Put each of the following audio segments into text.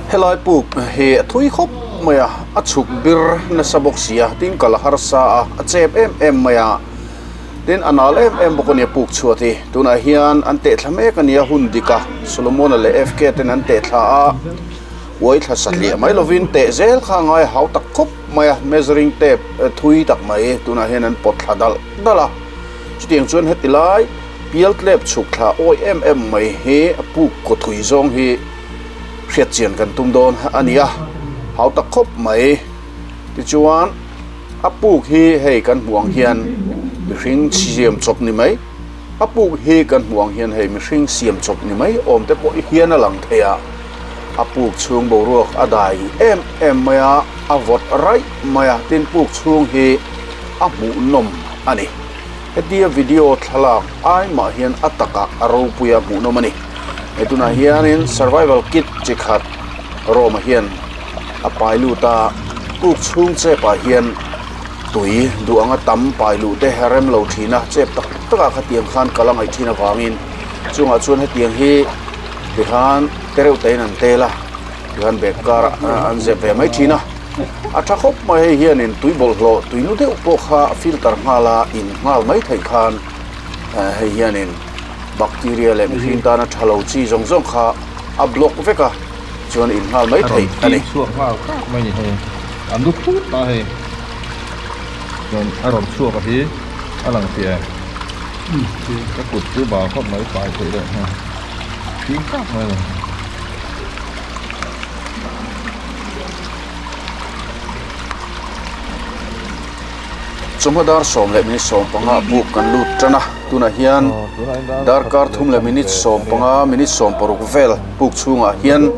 Helai puk hi a thui khawp mai a, a chhuk bir nasa bawk si a, tin kal a harsa a, a chep em em mai a, tin a nal em em bawk a ni a puk chhuat hi. Tunah hian an teh thla mek a ni a, hun dik a, Solomon-a leh FK ten an teh thla a, uai thla satliah mai lovin teh zel kha a ngai hau tak khawp mai a, measuring tape thui tak mai tunah hian an pawt thla dalh dalh a, chutiang chuan heti lai pial tlep chhuk thla awi em em mai hi a puk kaw thui zawng hi hriat chian kan tum dawn a ni a, hau tak khawp mai. Tichuan a puk hi hei kan hmuh ang hian mihring siam chawp ni mai, a puk hi kan hmuh ang hian hei mihring siam chawp ni mai awm te pawh hian a lang thei a, a puk chhung boruak a dai em em mai a, a vawt raih mai a, tin puk chhung hi a hmuhnawm a ni. Hetia video thlalak ai mah hian a takah a ropui a hmuhnawm a ni. He tunah hianin survival kit chi khat Rome-a hian a pai lut a, puk chhung chepah hian tui duh anga tam pai luh te a rem lo thin a, chep tak takah khatiang khan kal a ngaih thin avangin chungah chuan hetiang hi tikhan te reuh tein an tel a, tikhan bag karah an zep ve mai thin a. A tha khawp mai hei hianin tui bawlhhlawh tui nu deuh pawh kha a filter nghal a in nghal mai theih khan hei hianin bacteria leh mihring tana tha lo chi zawng zawng kha a block vek a chuan in nghal mai theih a ni. A rawn chhuak nghal kak mai ni hei an lu phut ta hei chuan a rawn chhuak a hi a lang fiah em ka kut chu bal khawp mai fai theih deuh hei fim kak mai a ni. Chawhma dar 15 ah buk kan lut tan a, tunah hian darkar 3 minute 15 minute 60 vel buk chhungah hian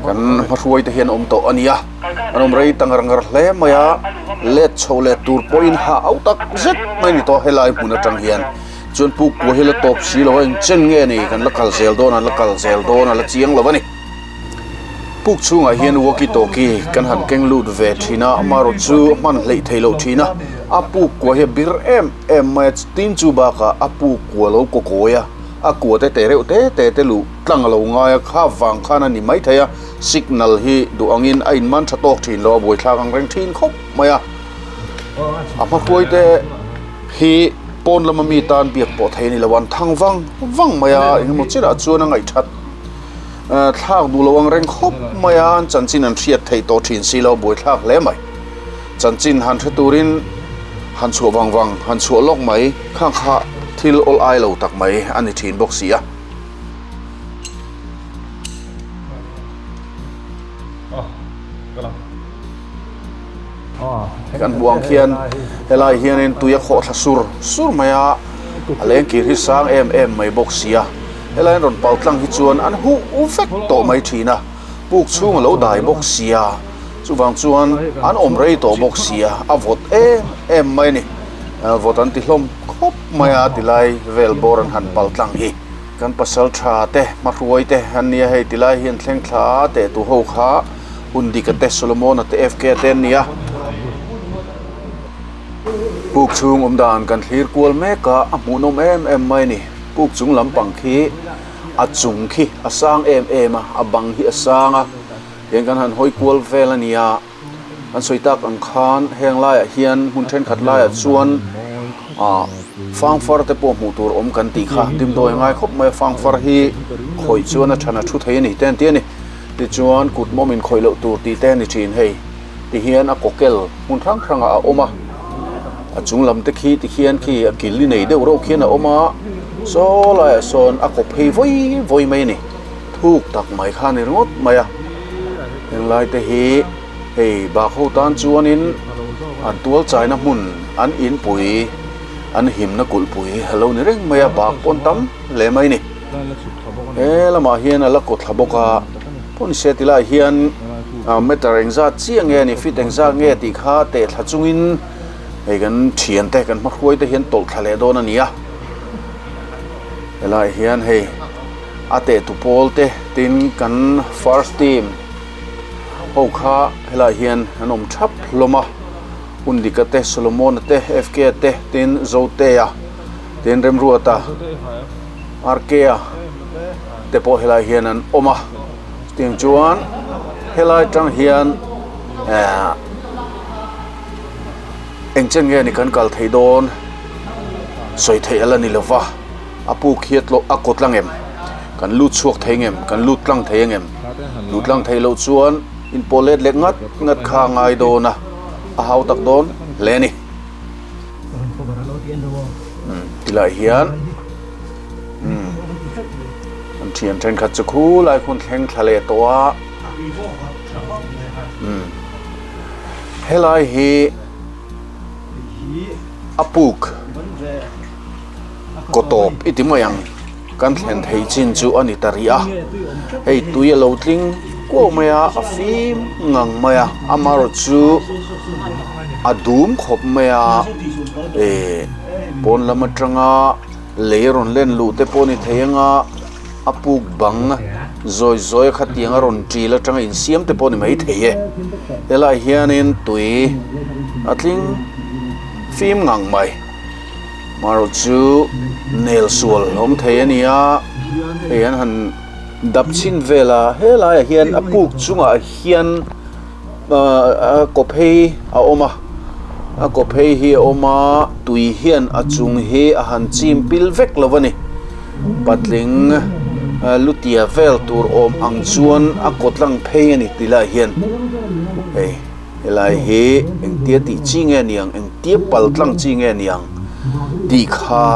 kan hmahruai te hian awm tawh a ni a, an awm rei ta ngar ngar hle mai a, let chho leh tur pawhin hah auh tak zet mai a ni tawh helai hmun atang hian chuan puk kua hi la tawp si lo a, engchen nge ni kan la kal zel dawn a la kal zel dawn a la chiang lo a ni. Puk chhungah hian walkie talkie kan han keng lut ve thin a, amaherawh chu hman hleih theih loh thin a, a puk kua hi a bir em em mai a, tin chu bakah a puk kua lo kaw kawi a, a kua te te reuh te te te luh tlang a lo ngai a, kha vang khan a ni mai thei a, signal hi duh angin a inman tha tawk thin lo a, buaithlak ang reng thin khawp mai a, a hmahruai te hi pawn lama mi tan biak pawh thei a ni lo, an thang vang vang mai a, engemaw chinah chuan a ngaihthat. Thlak duh lo ang reng khawp mai a, an chanchin an hriat theih tawh thin si lo, buaithlak hle mai. Chanchin han hre turin han chhuah vang vang, han chhuah lawk mai khang kha thil awl ai lo tak mai a ni thin bawk si a. Kan hmuh ang khian helai hianin tui a khawh thla sur sur mai a, a lengkir hi sang em em mai bawk si a. Helai an rawn pau tlang hi chuan an huh vek tawh mai thin a, puk chhung a lo dai bawk si a, chuvang chuan an awm rei tawh bawk si a, a vawt em em mai a ni. Vawt an ti hlawm khawp mai a tilai vel bawr an han pal tlang hi. Kan pasal tha te, hmahruai te an nia hei tilai hi an thleng thla a, teh tu ho kha Hundika te, Solomona te, FK te an ni a. Puk chhung awm dan kan thlir kual mek a, a hmuhnawm em em mai a ni. Puk chung lampang khi a chung khi a sang em em a, a bang hi a sang a, tiang kan han hawi kual vel a ni a. An sawi tak ang khan heng laiah hian hmun thenkhat laiah chuan ah fangfar te pawh hmuh tur awm kan tih kha dimdawi a ngai khawp mai a, fangfar hi khawih chuan a than a thu thei a ni te an ti a ni. Tichuan kut mawm in khawih loh tur tih te a ni thin hei. Tihian a kawkel hmun hrang hrangah a awm a, a chung lam te khi tikhian khi a kil ni nei deuh reuh khian a awm a, saw laiah sawn a kaw phei vawi vawi mai a ni, thuk tak mai kha a ni ringawt mai a, henglai te hi hei bak ho tan chuanin an tual chaina hmun an inpui an himna kulhpui a lo ni reng mai a, bak pawn tam hle mai a ni. He lamah hian a la kaw thla bawk a, pawn se ti lai hian meter engzat chiah nge ni feet engzat nge tih kha teh thla chungin hei kan thian te kan hmahruai te hian tawlh thla leh dawn a ni a, helaiah hian hei a teh tu pawl te tin kan first team ho kha helaiah hian an awm thap hlawm a, Hundika te Solomon-a te F_K te tin Zotea. Tin Remruata, Arkea te pawh helai hian an awm a, chutiang chuan Helai tang hian ehh eng chen nge ni kan kal theih dawn sawi theih a la ni lova a puk hi a tlawh a kawt lang em kan lut chhuak thei ngem kan lut tlang thei ang em lut tlang theih loh chuan inpawh let leh ngat ngat kha a ngai dawn a a hau tak dawn hle a ni tilai hian umm an thian thenkhat chu khulai hun thleng thla leh tawh a umm helai hi a puk kaw tawp i ti mai ang kan thlen thei chin chu a ni ta rih a hei tui a lo tling kuau mai a a fim ngang mai a amaherawh chu a dum khawp mai a eh pawn lam atanga lei a rawn len luh te pawh a ni thei ang a a puk bang zawi zawi a khatiang a rawn ṭil atanga insiam te pawh a ni maithei e helaiah hianin tui a tling fim ngang mai. Marawh chu nel sual awm thei a ni a, hei an han dap chhin vel a, helaiah hian a puk chungah hian ahh a kaw phei a awm a, a kaw phei hi a awm a, tui hian a chung hi a han chim pil vek lo a ni, patling lutia vel tur awm ang chuan a kaw tlang phei a ni ti lai hian hei. Helai hi engtia tih chi nge niang engtia pal tlang chi nge niang tih kha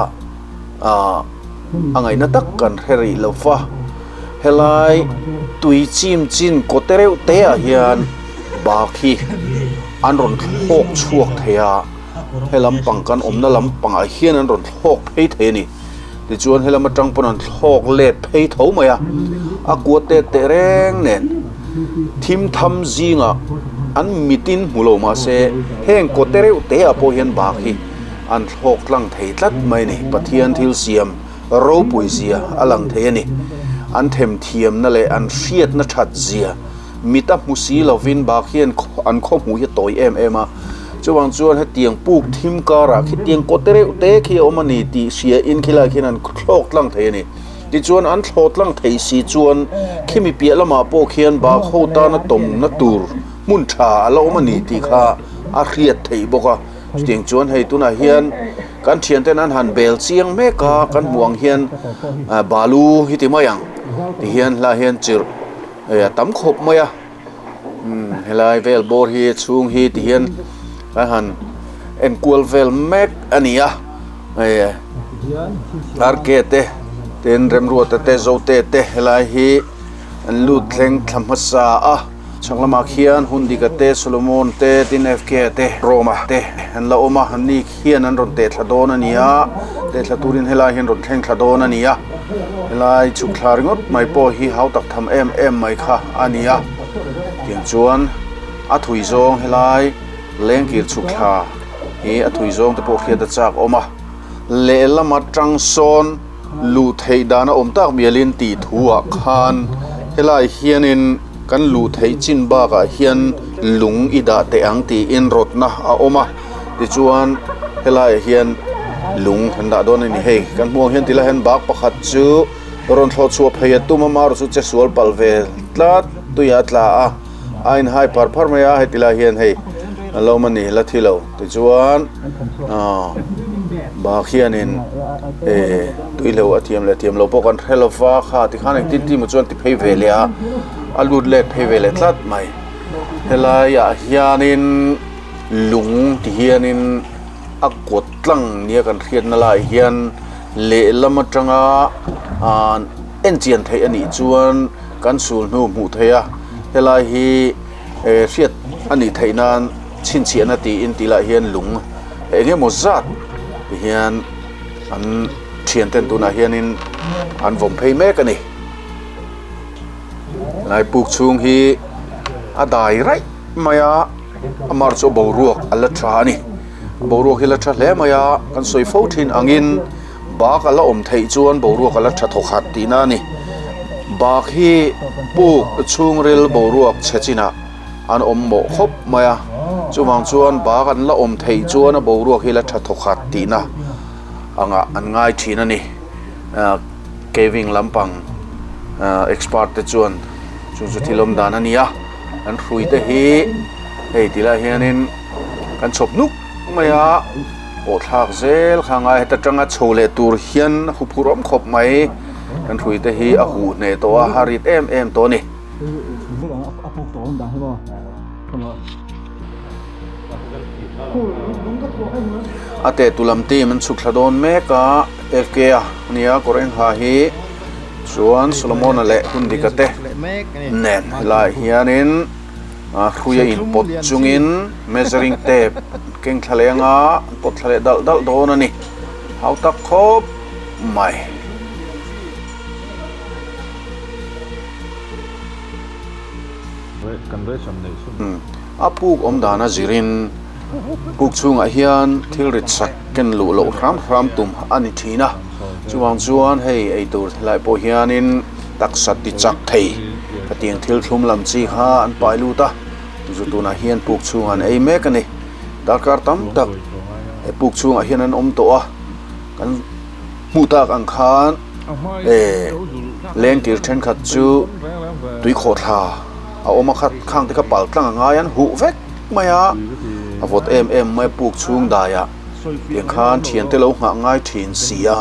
ah a ngaihna tak kan hre rih lo va helai tui chim chin kaw te reuh te ah hian bak hi an rawn thlawk chhuak thei a he lampang kan awmna lampangah hian an rawn thlawk phei thei a ni tichuan helam atang pawn an thlawk let phei tho mai a a kua tet teh reng nen thim tham zingah an mitin hmu lo mahse heng kaw te reuh te ah pawh hian bak hi an thlawk tlang thei tlat mai a ni Pathian thil siam ropui zia a lang thei a ni an themthiamna leh an hriatna that zia. Mit a hmu si lovin bak hian an khaw hmuh hi a tawi em em a, chuvang chuan hetiang puk thim karah khitiang kaw te reuh te khi a awm a ni tih hria in khilaiah khian an thlawk tlang thei a ni. Tichuan an thlawh tlang theih si chuan khimi piah lamah pawh khian bak ho tana tawmna tur hmun tha a la awm a ni tih kha a hriat theih bawk a. Chutiang chuan hei tunah hian kan thianten an han bel chiang mek a, kan hmuh ang hian balu hi ti mai ang tihian hlaiah hian chirh. Hei a tam khawp mai a umm helai vel bawr hi a chhung hi ti hian kan han en kual vel mek a ni a hei arke te tin remruata te zote te helai hi an lut thleng thla hmasa a chhak lamah khian hundika te solomon te tin fk te roma te an la awm a an ni hian an rawn teh thla dawn a ni a teh thla turin helai hian rawn thleng thla dawn a ni a helai chhuk thla ringawt mai pawh hi hau tak tham em em mai kha a ni a tiang chuan a thui zawng helai lengkir chhuk thla hi a thui zawng te pawh hriat a chak awm a lehlam atang sawn luh theih dan a awm tak mialin tih thu ah khan helai hianin kan luh theih chin bakah hian lung i dah teh ang tiin rawtna a awm a. Tichuan helaiah hian lung an dah dawn a ni hei kan hmuh ang hian tilai hian bag pakhat chu rawn thlawh chhuah phei a tum a marawh chu che sual palh ve tlat tuiah a tla a a inhai phar phar mai a heti lai hian hei a lo awm a ni la thi lo tichuan aw bag hianin eh tui hleuh a thiam leh thiam loh pawh kan hre lo va kha tikhan engtin tin emaw chuan ti phei ve leh a a lut let phei ve leh tlat mai helaiah hianin. Lung ti hianin a kawt tlang nia kan hriatna laiah hian lehlam atanga ahh en chian theih a nih chuan kan sul hnu hmuh theih a helai hi eh hriat a nih theih nan chhinchhiahna tiin tih lah hian lung eng emaw zat ti hian an thian ten tunah hianin an vawm phei mek a ni. Helai puk chhung hi a dai raih mai a. Amar chu boruak a la tha a ni boruak hi la tha hle mai a kan sawi fo thin angin bak a la awm theih chuan boruak a la tha thawk khat tihna a ni bak hi puk chhungril boruak chhe chinah an awm mawh khawp mai a chuvang chuan bak an la awm theih chuan a boruak hi la tha thawk khat tihna angah an ngai thin a ni ah caving lampang ah expert te chuan. Chu chu thil awm dan a ni a, kan hrui te hi hei ti lai hianin kan chhawp nuk mai a, pawh thlak zel kha a ngai heta tanga chho leh tur hian huphurh awm khawp mai, kan hrui te hi a huh hneh tawh a, a rit em em tawh a ni. A tehtu lam team an chhuk thla dawn mek a, FK a nia kawr eng ha hi chuan Solomon-a leh Hundika te nen helaiah hianin hrui a inpawt chungin measuring tape keng thla leh anga an pawt thla leh dalh dalh dawn a ni, hau tak khawp mai. A puk awm dana zirin puk chhungah hian thil rit sak ken luh loh hram hram tum a ni thin a, chuvang chuan hei eitur helai pawh hianin taksa ti chak thei hetiang thil thlum lam chi kha an pai lut a, zu tunah hian puk chhungah an ei mek a ni. Darkar tam tak he puk chhungah hian an awm tawh a, kan hmuh tak ang khan eh lengkir thenkhat chu tui khawhthla a awm a khat khang te kha pal tlang a ngai an huh vek mai a a vawt em em mai a puk chhung daiah tiang khan thian te lo nghah ngai thin si a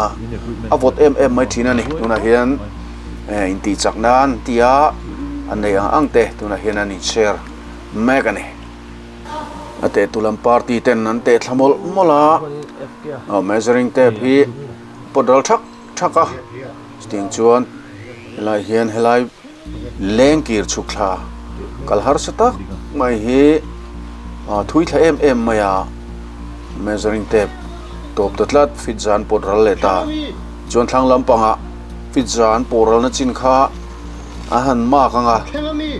a vawt em em mai thin a ni tunah hian eh intih chak nan tia an nei ang ang te tunah hian an in share mek a ni. A tehtu lam party ten an teh thla mawlh mawlh a aw measuring tape hi pawt ral thak thak a chutiang chuan helai hian helai leng kir chhuk thla kal harsa tak mai hi ah thui thla em em mai a measuring tape tawp ta tlat fit zan pawt ral leh ta chuan thlang lampangah fit zan pawh ralna chin kha. A han mak ang a,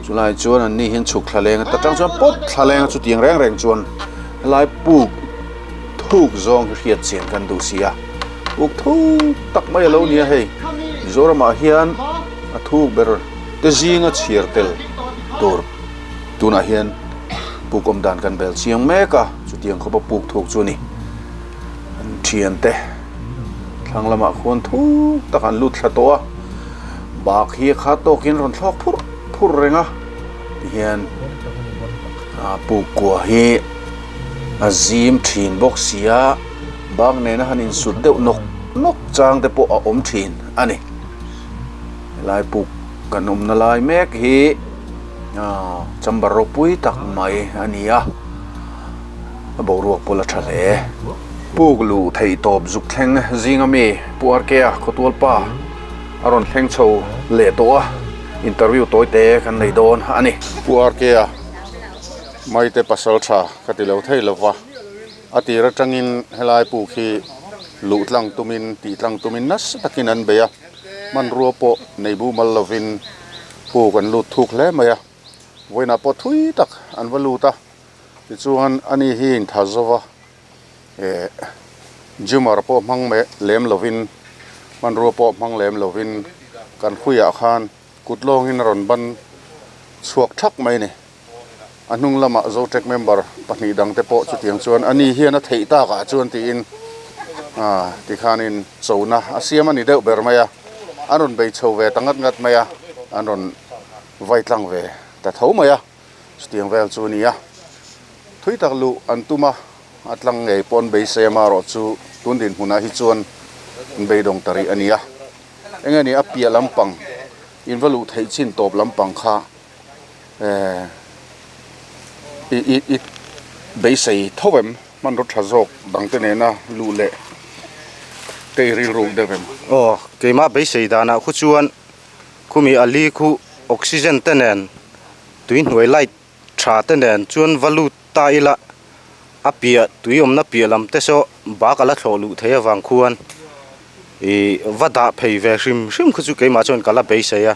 chulai chuan an ni hian chhuk thla leng a ta tang chuan pawt thla leng a chutiang reng reng chuan helai puk thuk zawng hi hriat chian kan duh si a, puk thuk tak mai a lo ni a hei Mizoramah hian a thuk ber te zinga chhiar tel tur tunah hian puk awm dan kan bel chiang mek a chutiang khawpa puk thuk chu a ni an thiante thlang lamah khuan thuk tak an lut thla tawh a. Bak hi a khat tawkin rawn thlawk phur phur reng a tihian ah puk kua hi a zim thin bawk si a bak nena han insut deuh nawk nawk chang te pawh a awm thin a ni helai puk kan awmna lai mek hi ah chamber ropui tak mai a ni a a boruak pawh la tha hle puk luh theih tawp zuk thleng zinga mi Pu Arkea khawtual pa. A rawn thleng chho leh tawh a, interview tawi te kan nei dawn a ni. Pu RK-a Maite pasal tha ka ti lo thei lo va, a tir atangin helai puk hi luh tlang tumin tih tlang tumin nasa takin an bei a, hmanrua pawh nei bumal lovin puk an lut thuk hle mai a, vawiinah pawh thui tak an va lut a, tichuan ani hi intha zo va. Eh Jumar pawh hmang lem lovin hmanrua pawh hmang lem lovin kan hruiah khan kut lawngin a rawn ban chhuak thak mai a ni. A hnung lamah Zotrek member pahnih dangte pawh chutiang chuan a ni hian a theih takah chuan tiin ah tikhanin chona a siam a ni deuh ber mai a, an rawn bei chho ve ta ngat ngat mai a, an rawn vai tlang ve ta tho mai a. Chutiang vel chu a ni a, thui tak luh an tum a, a tlang ngei pawh an beisei a, marawh chu tun dinhmunah hi chuan an beidawng ta rih a ni a. Eng nge ni a piah lampang in va luh theih chin tawp lampang kha eh i i i beisei tho em hmanraw tha zawk dangte nena luh leh te i rilruk deuh em? Aw, keimah beisei danah khu chuan khumi a li khu oxygen te nen tui hnuai light tha te nen chuan va lut ta ila a piah tui awmna piah lam te saw bak a la thlawh luh theih avang khuan ih va dah phei ve hrim hrim kha chu keimah chuan ka la beisei a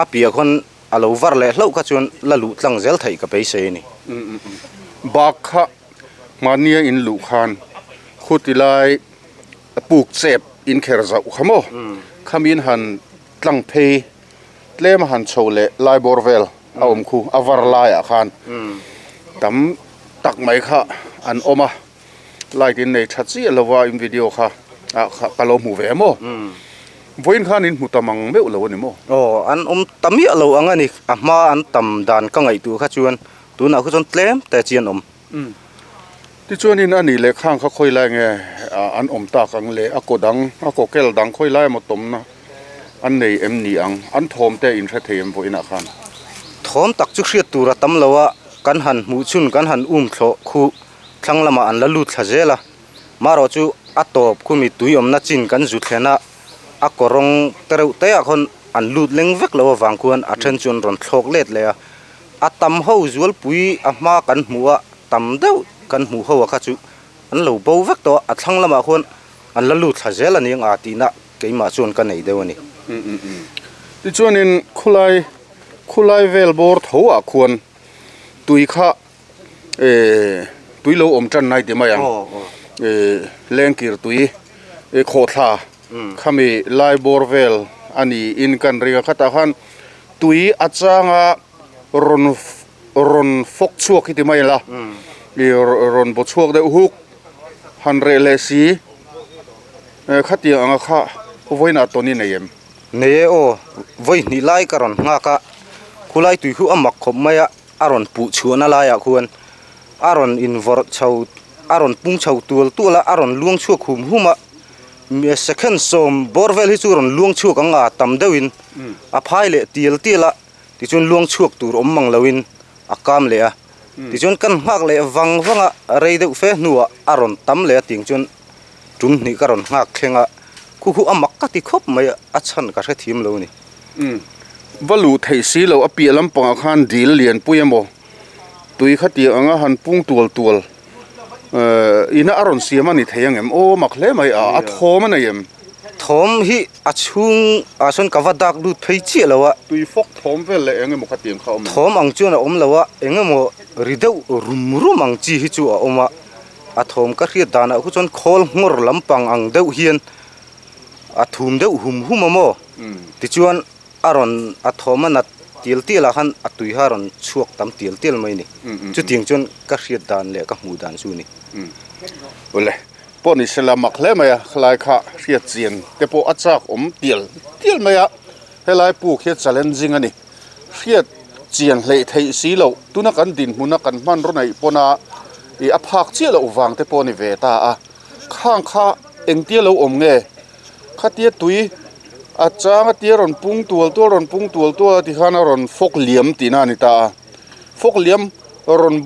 a piah khawn a lo var leh hlauh kha chuan la luh tlang zel theih ka beisei a ni. Bak kha mahnia in luh khan khuti lai puk chep in kher zauh kha maw khami'n han tlang phei tlem a han chho leh lai bawr vel a awm khu a var laiah khan tam tak mai kha an awm a light in nei tha chiah lova in video kha ah kha ka lo hmu ve maw. Vawiin khan in hmu tam ang meuh lo a ni maw? Aw, an awm ta miah lo ang a ni. A hma an tam dan ka ngaihtuah kha chuan tunah kha chuan tlem te chi an awm. Tichuanin a nih leh khang kha khawi lai nge an awm tak ang le? A kaw dang, a kaw kel dang khawi lai emaw tawmna an nei em ni ang? An thawm te in hre thei em vawiinah khan? Thawm tak chu hriat tur a tam lo a, kan han hmuh chhun kan han um thlawh khu thlang lamah an la lut thla zel a. Marawh chu a tawp khumi tui awmna chin kan zu thlen a, a kaw rawng te reuh te ah khawn an lut leng vek lo avang khuan a then chu an rawn thlawk let leh a. A tam ho zualpui a hma kan hmuh a, tam deuh kan hmuh ho a kha chu an lo bo vek tawh a, a thlang lamah khuan an la lut thla zel a ni ang a tihna keimah chuan ka nei deuh a ni. Tichuanin khulai khulai vel bawr tho ah khuan tui kha tui lo awm tan nai ti mai ang lengkir tui khawhthla khami lai bawr vel a ni in kan ring a khatah khan tui a changa rawn rawn fawk chhuak hi ti mai la ih rawn baw chhuak deuh huk han reh leh si khatiang anga kha vawiinah tawn i nei em? Nei e aw, vawi hnih lai ka rawn nghak a, khulai tui khu a mak khawp mai a. A rawn puh chhuahna laiah khuan a rawn invawrh chho a rawn pung chho tual tual a a rawn luang chhuak hum hum a second sawm bawr vel hi chu rawn luang chhuak ang a tam deuhin a phai leh tial tial a tichuan luang chhuak tur awm mang loin a kam leh a tichuan kan nghak leh vang vang a rei deuh fe hnuah a rawn tam leh a tiang chuan tum hnih ka rawn nghak thleng a khu khu a mak ka ti khawp mai a a chhan ka hrethiam lo a ni. Umm va luh theih si loh a piah lampangah khan dil lianpui emaw tui kha tiang anga han pung tual tual ehh ina a rawn siam a ni thei ang em aw mak hle mai a a thawm a nei em? Thawm hi a chhung ah sawn ka va dak lut phei chiah lo a. Tui fawk thawm vel leh eng emaw kha tiang kha a awm em? Thawm ang chuan a awm lo a eng emaw ri deuh rum rum ang chi hi chu a awm a a thawm ka hriat danah khu chuan khawl nghawr lampang ang deuh hian a thum deuh hum hum a maw tichuan a rawn a thawm a nat tial tial ah khan a tui kha a rawn chhuak tam tial tial mai a ni chutiang chuan ka hriat dan leh ka hmuh dan chu a ni. Awle pawh ni sela mak hle mai a khalai kha hriat chian te pawh a chak awm tial tial mai a helai puk hi a challenging a ni hriat chian hleih theih si loh tuna kan dinhmuna kan hmanraw neih pawna ih a phak chiah loh vang te pawh a ni ve ta a. Khang kha engtia lo awm nge? Khatia tui a chang a tia rawn pung tual tual rawn pung tual tual a tikhan a rawn fawk liam tihna a ni ta a. Fawk liam rawn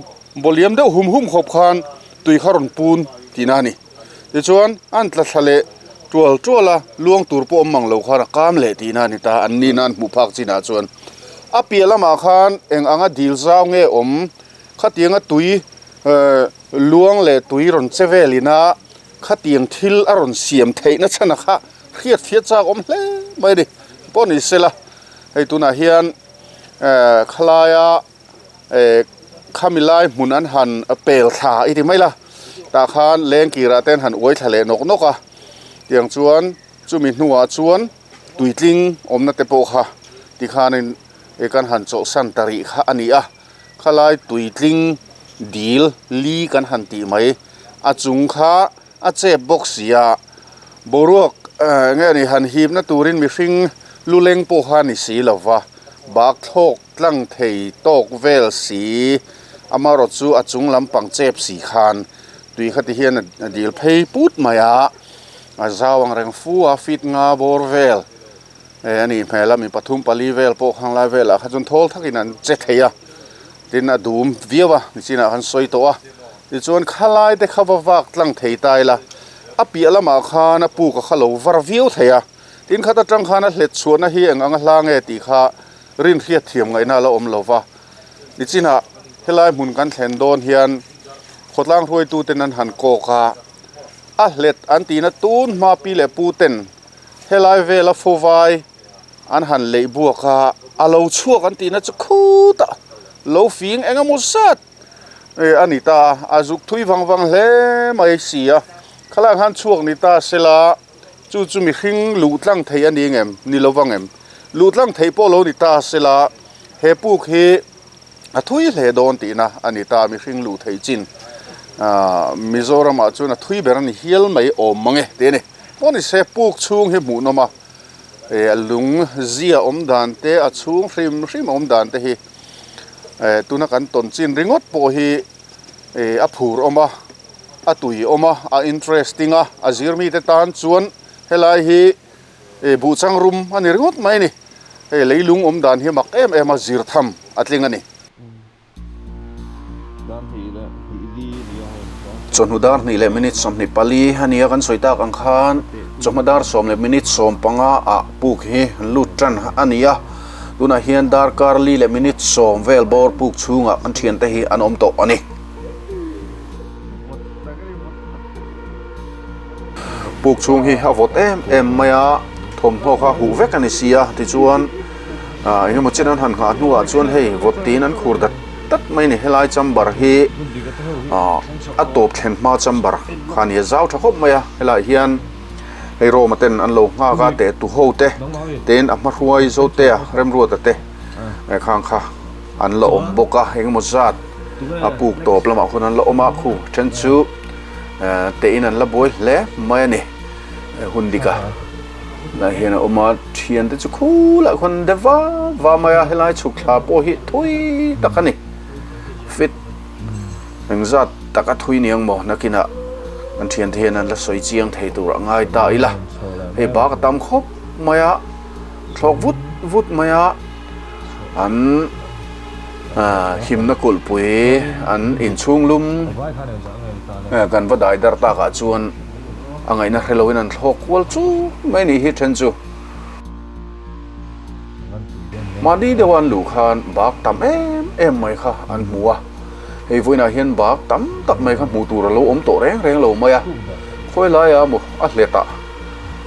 baw liam deuh hum hum khawp khan tui kha rawn pun tihna a ni. Tichuan an tla thla leh tual tual a, luang tur pawh awm mang lo khan a kam leh tihna a ni ta a, an nihna an hmuh phak chinah chuan. A piah lamah khan eng anga dil zau nge awm khatianga tui ehh Luang leh tui rawn che velin a khatiang thil a rawn siam theihna chhan a kha hriat hriat chak awm hle mai a ni. Pawh ni sela hei tunah hian ehh khalaia ehh khami lai hmun an han pel thla i ti mai la tah khan lengkirah te an han uai thla leh nawk nawk a tiang chuan chumi hnuah chuan tuitling awmna te pawh kha tikhanin kan han chawlhsan ta rih kha a ni a. Khalai tuitling dil li kan han tih mai a chung kha a chep bawk si a boruak eng nge ni han hipna turin mihring lu leng pawh kha a ni si lo va bak thlawk tlang thei tawk vel si amaherawh chu a chung lampang chep si khan tui kha ti hian a dil phei put mai a a zau ang reng fu a feet nga bawr vel. Eh a nih hmel a mi pathum pali vel pawh khang lai velah kha chuan thawl thakin an che thei a tin a dum viau a nichinah khan sawi tawh a tichuan khalai te kha va vak tlang thei ta ila a piah lamah khan a puk a kha lo var viau thei a tin khat atang khan a hlet chhuahna hi eng anga hla nge tih kha rin hriat thiam ngaihna a la awm lo va nichinah helai hmun kan thlen dawn hian khawtlang hruaituten an han kawk a a hlet an tihna tun hma pi leh pu ten Helai vela fawvai an han leih buak a, a lo chhuak an tihna chu khutah lo fing eng emaw zat a ni ta a, a zuk thui vang vang hle mai si a, khalai khan chhuak ni ta sela chu chu mihring luh tlang thei a ni ngem ni lo vang em? Luh tlang thei pawh lo ni ta sela he puk hi a thui hle dawn tihna a ni ta, mihring luh theih chin ahh Mizoramah chuan a thui ber a ni hial mai awm mang e tih a ni. Pawh ni se puk chhung hi hmuhnawm a. Eh a lung zia awm dan te a chhung hrim hrim awm dan te hi eh tuna kan tawn chin ringawt pawh hi eh a phur awm a a tui awm a a interesting a a zir mite tan chuan helai hi eh buhchang rum a ni ringawt mai a ni hei leilung awm dan hi a mak em em a zir tham a tling a ni. Chawhnu dar hnih leh minute 24 a nia kan sawi tak ang khan chawhma dar sawm leh minute 15 ah puk hi an lut tan a ni a, tunah hian darkar li leh minute 10 vel bawr puk chhungah kan thiante hi an awm tawh a ni. Puk chhung hi a vawt em em mai a, thawmhnaw kha huh vek a ni si a, tichuan ah engemaw chen an han nghah hnuah chuan hei vawt tiin an khur dat dat mai a ni helai chamber hi ah a tawp thlen hma chamber kha a ni a zau tha khawp mai a helaiah hian hei Roma ten an lo nghak a teh tu ho te tin a hma hruai Zotea Remruata te khang kha an la awm bawk a engemaw zat a puk tawp lamah khawn an la awm a khu then chu eh teh in an la buai hle mai a ni hun dik a. Lai hian a awm a, thian te chu khulah khawn de va va mai a, helai chhuk thla pawh hi thui tak a ni. Fit engzat taka thui ni ang maw nakinah kan thian te hian an la sawi chiang thei tur a ngai ta ila. Hei bak a tam khawp mai a, thlawk vut vut mai a, an himna kulhpui an inchhung lum kan va dai dar takah chuan. A ngaihna hre loin an thlawk kual chu mai nih hi then chu. Mahni deuha an luh khan bak tam em em mai kha an hmu a, hei vawiinah hian bak tam tak mai kha hmuh tur a lo awm tawh reng reng lo mai a, khawi laia maw a hletah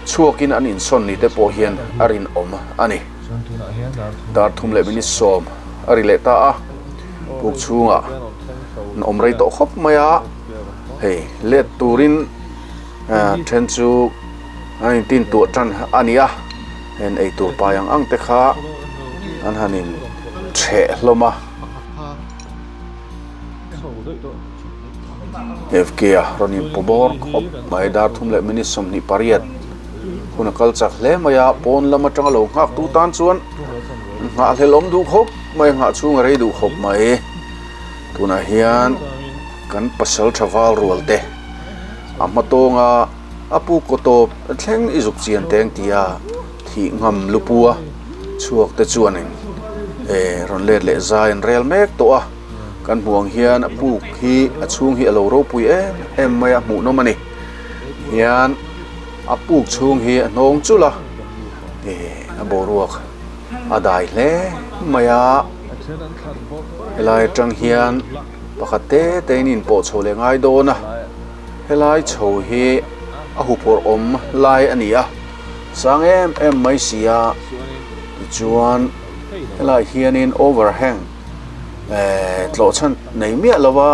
chhuakin an insawn ni te pawh hian a rinawm a ni. Dar thum leh minute 10 a ri leh ta a, puk chhungah an awm rei tawh khawp mai a. Hei let turin then chu an intin tuah tan a ni a, heng eitur pai ang ang te kha an han in chheh hlawm a. FK a rawn in pu bawr khawp mai dar thum leh minute 28 hun a kal chak hle mai a, pawn lam atanga lo nghak tu tan chuan nghahhlelh awm duh khawp mai, nghah chhung a rei duh khawp mai. Tunah hian kan pasal tha val rual te a hma tawnga a pu kaw tawp thleng i zuk chian teng tia thih ngam lupu a chhuak te chuanin eh rawn let leh zai an rel mek tawh a kan hmuh ang hian a puk hi a chhung hi a lo ropui em em mai a hmuhnawm a ni hian a puk chhung hi a hnawng chulh a eh a boruak a dai hle mai a. Helai atang hian pakhat te te in inpawh chho leh ngai dawn a, helai chho hi a huphurh awm lai a ni a, sang em em mai si a, tichuan helai hianin overhang eh tlawh chhan nei miah lo a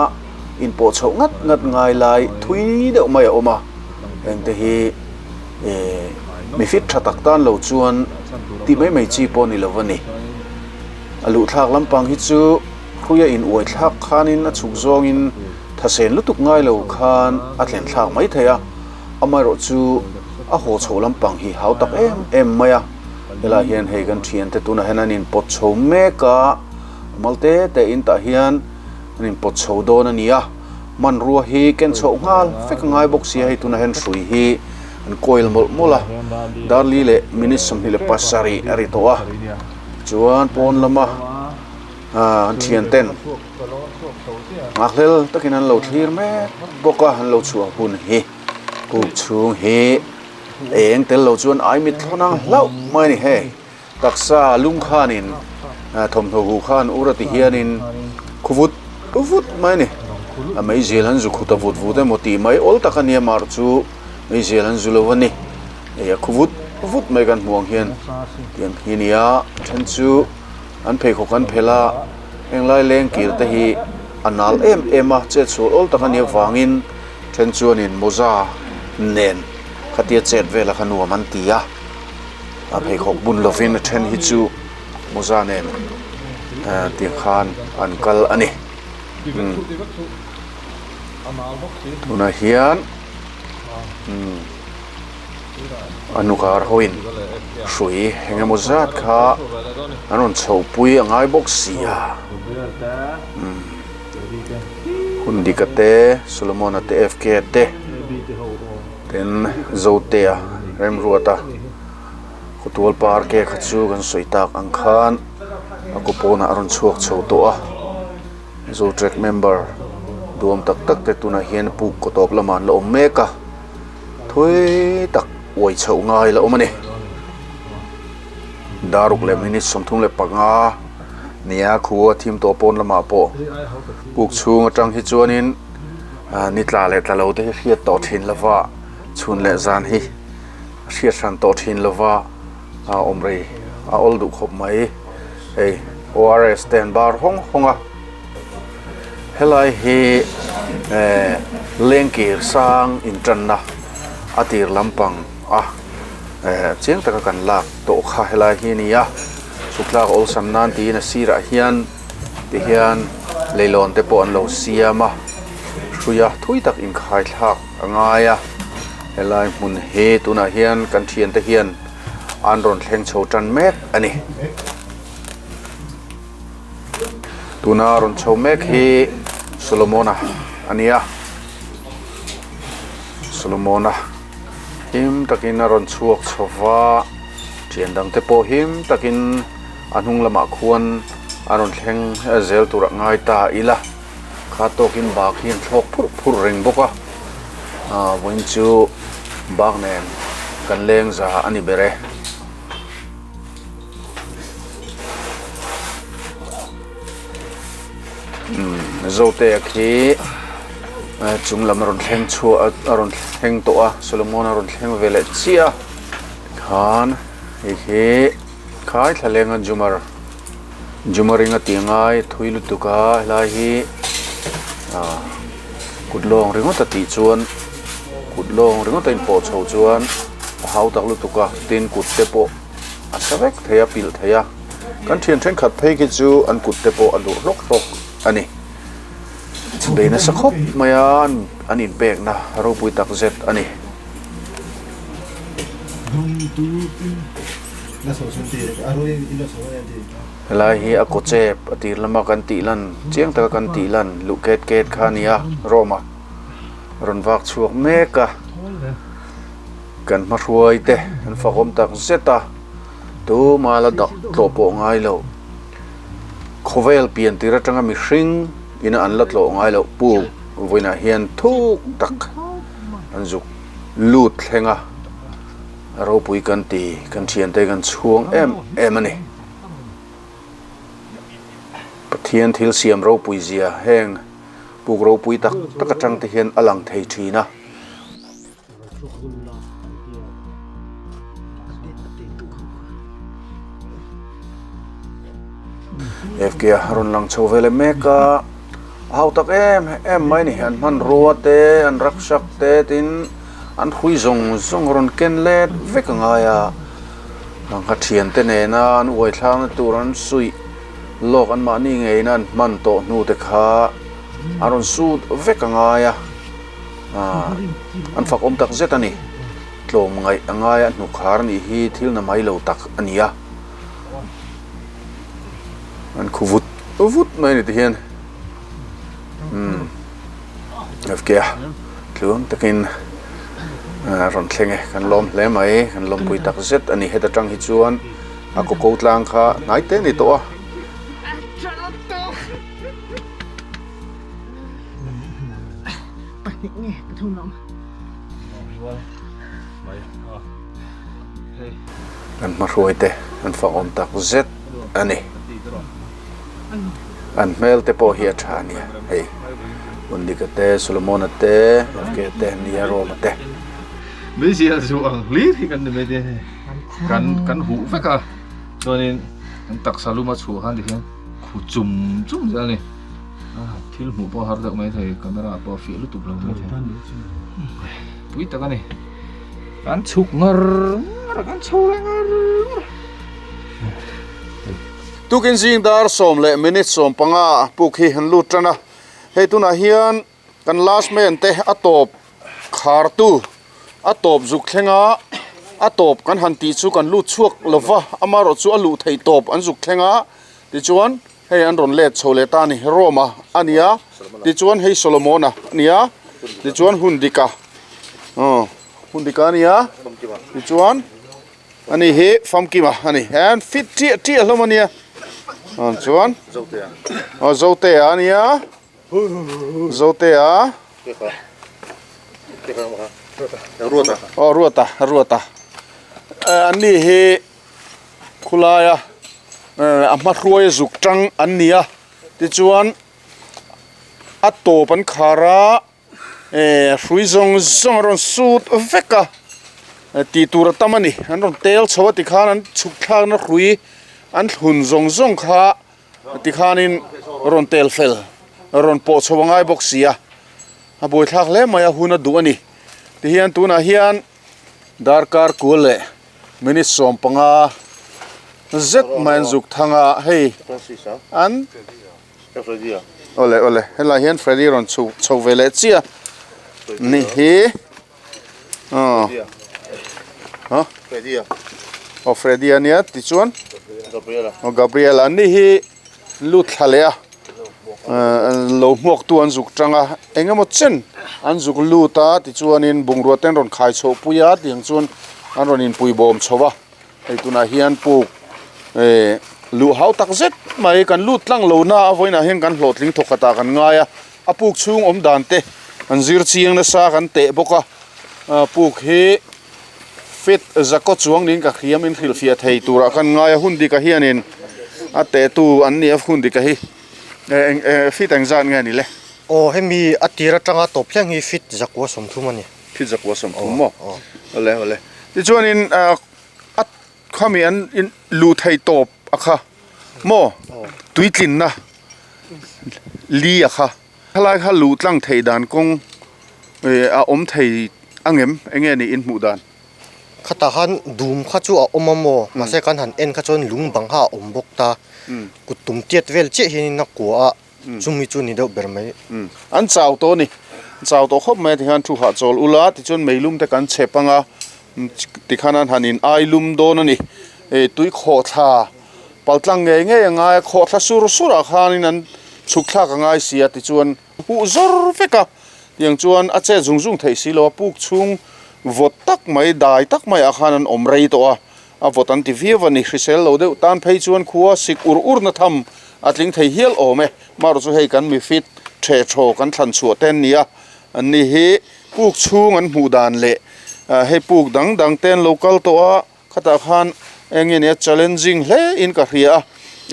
inpawh chhoh ngat ngat ngai lai thui deuh mai a awm a, hengte hi eh mi fit tha tak tan lo chuan tih mai mai chi pawh a ni lo a ni. A luhthlak lampang hi chu hruia in uai thlak khanin a chhuk zawngin thasen lutuk ngai lo khan a thlen thlak mai thei a, amaherawh chu a haw chho lampang hi hau tak em em mai a. Helaiah hian hei kan thiante tunah hian an inpawt chho mek a, a mal te te in tah hian an inpawt chho dawn a ni a, hmanrua hi ken chhoh nghal vek a ngai bawk si a, hei tunah hian hrui hi an coil mawlh mawlh a, darli leh minute 27 a ri tawh a. Chuan pawn lama an thian ten nghakhlel takin an lo thlir mek bawk a, an lo chhuah hun hi kuk chhung hi eng tel lo chuan ai mit thlawn ang hlauh mai a ni hei. Taksa lung khanin thawmhnaw huh khan ur a ti hianin khu vut vut mai a ni. A meizial an zu khut a vut vut emaw tih mai awl tak a nia mar chu meizial an zu lo a ni. Hei a khu vut vut mai kan hmuh ang hian tiang hi nia then chu an pheikhawk an phelh a heng lai leng kir te hi a nal em em a chet sual awl tak a nih avangin then chuanin mawza nen khatia chet vela kha nuam an ti a a pheikhawk bun lovin a then hi chu mawza nen tiang khan an kal a ni tunah hian. A hnukar hoin hrui eng emaw zat kha an rawn chhohpui a ngai bawk si a. Hun dika te, Solomon-a te, FK-a te, tin Zotea, Remruata, Khawtual Park-e kha chu kan sawi tak ang khan a kaw pawnah a rawn chhuak chho tawh a. Zotrek member duam tak tak te tunah hian puk kaw tawp lamah an la awm mek a. Thui tak uai chhoh ngai la awm a ni. Daruk leh minute 35 nia khua thim tawh pawn lamah pawh puk chhung atang hi chuanin ni tla leh tla lo te hi hriat tawh thin lova chhun leh zan hi a hriat hran tawh thin lova a awm rei a awl duh khawp mai hei ORS te an bar hawng hawng a. Helai hi eh lengkir sang intanna a tir lampang a eh chiang taka kan lak tawh kha helai hi a ni a chhuk tlak awlsam nan tiin a sirah hian tihian leilawn te pawh an lo siam a hruia thui tak inkhai thlak a ngai a helai hmun hi tunah hian kan thiante hian an rawn thleng chho tan mek a ni. Tuna rawn chho mek hi Solomona a ni a, Solomona him takin a rawn chhuak chho va, thian dang te pawh him takin a hnung lamah khuan a rawn thleng zel tur a ngai ta ila, kha tawkin bak hi an thlawk phurh phurh reng bawk a, vawiin chu bak nen kan leng za a ni ber e. Zotea khi chung lam a rawn thleng chhuah a rawn thleng tawh a Solomon a rawn thleng ve leh chiah a tikhan hei hi khai thla lenga jumar jumaring a tih angai thui lutuk a helai hi ah kut lawng ringawt a tih chuan kut lawng ringawt a inpawh chho chuan a hau tak lutuk a tin kut te pawh a sa vek thei a pilh thei a kan thian thenkhat phei khi chu an kut te pawh a dur hlawk hlawk a ni bei nasa khawp mai a an inpekna ropui tak zet a ni. Helai hi a kaw chep a tir lama kan tih lan chiang taka kan tih lan luh ket ket kha a ni a Rome-a rawn vak chhuak mek a. Kan hmahruai te an fakawm tak zet a, tuma la dak tlawh pawh ngai lo. Khawvel pian tir atanga mihring ina an la tlawh ngai loh puk vawiinah hian thuk tak an zuk lut thleng a, a ropui kan ti, kan thiante kan chhuang em em a ni. Pathian thil siam ropui zia heng puk ropui tak tak atang te hian a lang thei thin a. FK a rawn lang chho ve leh mek a a hau tak em em mai a ni an hmanrua te an rucksack te tin an hrui zawng zawng a rawn ken let vek a ngai a sangha thian te nena an uai thlakna tur an suih lawk an mahni ngeina an hman tawh hnu te kha a rawn sut vek a ngai a. Aaa an fak awm tak zet a ni tlawm ngaih a ngai a hnukhar nih hi thil na mai lo tak a ni a an khu vut vut mai a ni tihian umm FK a tluang takin a rawn thleng e kan lawm hle mai kan lawmpui tak zet a ni heta tang hi chuan a kaw ko tlang kha hnai te a ni tawh a. An hmahruai te an fak awm tak zet a ni. An hmel te pawh hi a tha a nia hei Undika te Solomona te FK te Nia Roma te. Meizial zu ang hlir hi kan ni mai te hei kan kan huh vek a chuanin kan taksa luma chhuah khan tikhian khu chum chum zel a ni. Thil hmuh pawh har deuh mai thei camera pawh a fiah lutuk lo mai thei pui tak a ni kan chhuk ngar ngar a kan chho leh ngar ngar Tukin zing dar sawm leh minute 15 puk hi an lut tan a hei tunah hian kan last man te a tawp khar tu a tawp zuk thlenga. A tawp kan han tih chu kan lut chhuak lo va, amaherawh chu a luh theih tawp an zuk thleng a, tichuan hei an rawn let chho leh ta a ni, Rome-a a ni a, tichuan hei Solomon-a a ni a, tichuan Hundika, aw Hundika a ni a, tichuan ani hi Famkima a ni, he an fit ṭiah ṭiah hlawm a nia, chuan aw Zotea a ni a. Zotea aw Ruata Ruata an ni hi khulaia a hma hruai zuk tang an ni a tichuan a tawp an khar a hrui zawng zawng a rawn sut vek a tih tur a tam a ni an rawn tel chho a tikhan an chhuk thlakna hrui an thlun zawng zawng kha. Tikhanin rawn tel fel, rawn pawh chho a ngai bawk si a, a buaithlak hle mai a, hun a duh a ni. Tihian tunah hian darkar kual leh minute 15 zet mai an zuk thang a, hei an awle awle helai hian Freddy rawn chho chho ve leh chiah ni hi aw aw Freddy a nia tichuan aw Gabriel an ni hi lut thla leh a lo hmuak tu an zuk tang a eng emaw chen an zuk lut a tichuanin bungrua te an rawn khai chhoh pui a tiang chuan an rawn inpui bawm chho a hei tunah hian puk eh luh hau tak zet mai kan lut tlang lo na a vawiinah hian kan hlawhtling thawk khatah kan ngai a a puk chhung awm dan te an zir chiang nasa kan teh bawk a puk hi fit zakaw chuang niin ka hriam in hrilhfiah thei turah khan ngai a hun dika hianin a tehtu an ni a hun dika hi eng fit engzat nge ni le. Aw hemi a tir atanga tawp thleng hi fit zakua 30 a ni. Fit zakua 30 maw? Awle awle tichuanin a khami an in luh theih tawp a kha maw tuitlinna li a kha. Thalai kha luh tlang theih dan kawng a awm thei angem enge ni in hmuh dan? Khatah khan dum kha chu a awm a maw mahse kan han en kha chuan lung bang kha a awm bawk ta kut tum tiat vel chiah hianin a kua a chumi chu ni deuh ber mai. An chau tawh a ni, an chau tawh khawp mai a tikhan thu hahchawl ula tichuan meilum te kan chep anga tikhan an han in ai lum dawn a ni, tui khawhthla Paltlang ngei ngei a ngai a, khawhthla sur sur ah khanin an chhuk thlak a ngai si a tichuan huh zawr vek a, tiang chuan a chet zung zung theih si lo a, puk chhung vawt tak mai dai tak mai ah khan an awm rei tawh a, a vawt an ti viau a ni, hrisel lo deuh tan phei chuan khua sik ur ur na tham a tling thei hial awm e, marawh chu hei kan mi fit the thaw kan thlan chhuah te an ni a, an ni hi puk chhung an hmuh dan leh hei puk dang dang te an lo kal tawh a. Khatah khan eng nge nia challenging hle in ka hria a,